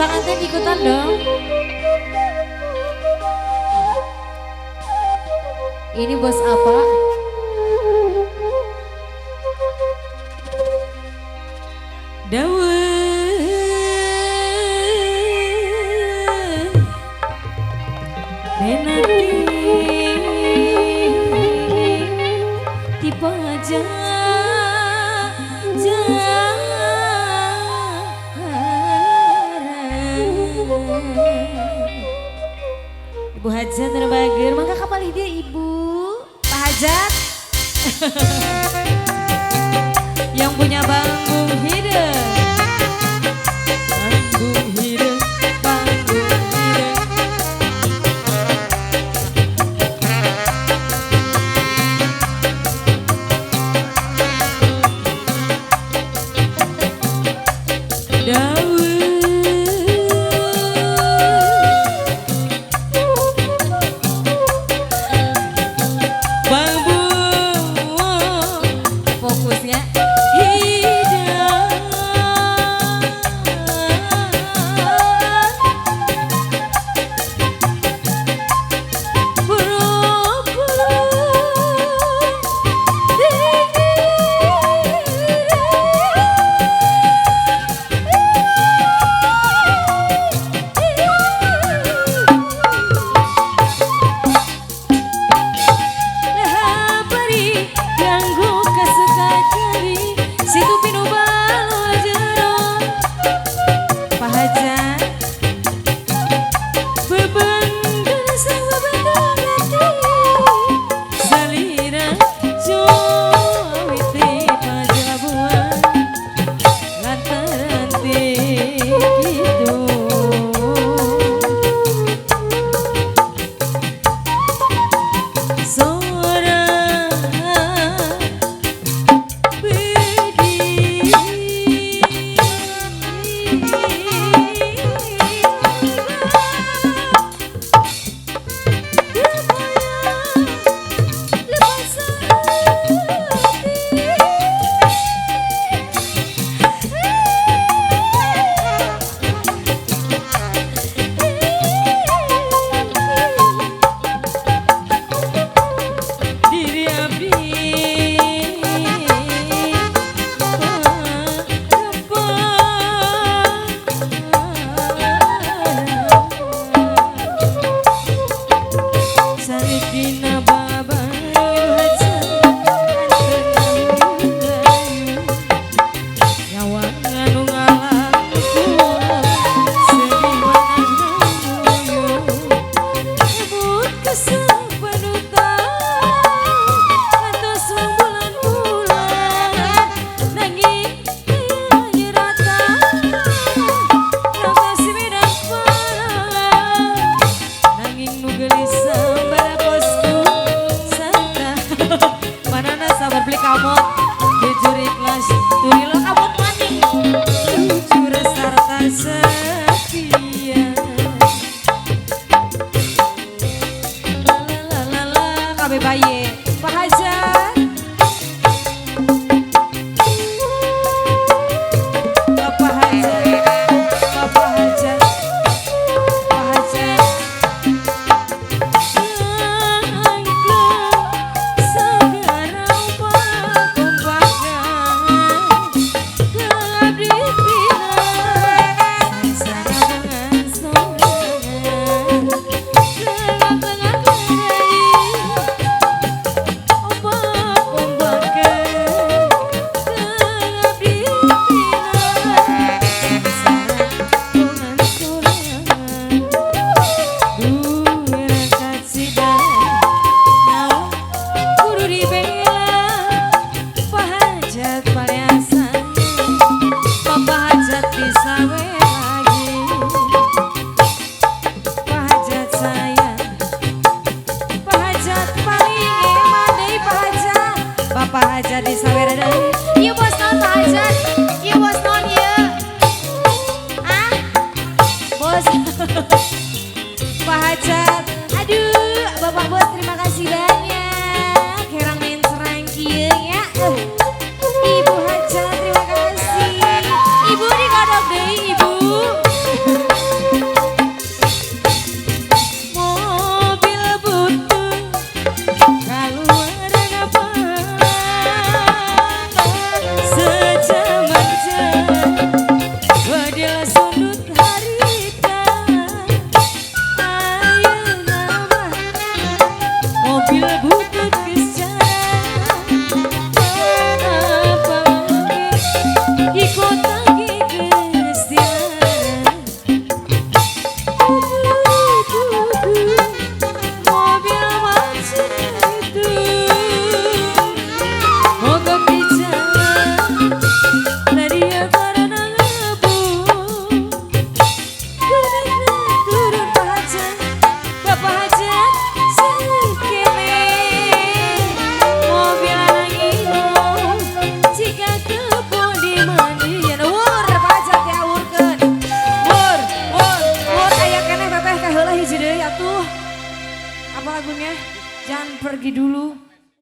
Pengantin ikutan dong. Ini bos apa? Dawe Benati tipe aja. Ibu Hajat terbager, mangga kapalih dia ibu. Pak Hajat. Yang punya banggung hidung. Banggung hidung, banggung hidung. Fokusnya hidang. Ibu Hajat, terima kasih. Ibu dikodok deui ibu. Bedil sundut harita, ayeuna mah mobil butut geus jarang. Apa oge di kota ge geus dilarang. Mobil macet itu mogok di jalan, tadi karena ngebut. Turun Pak Hajat, Bapak Hajat sekene mobil nangino jika kebon di mandian. Wur Pak Hajat ya wurkeun. Wur, wur, wur aya keneh teteh kaheula hiji deui atuh. Apa lagunya? Jangan pergi dulu.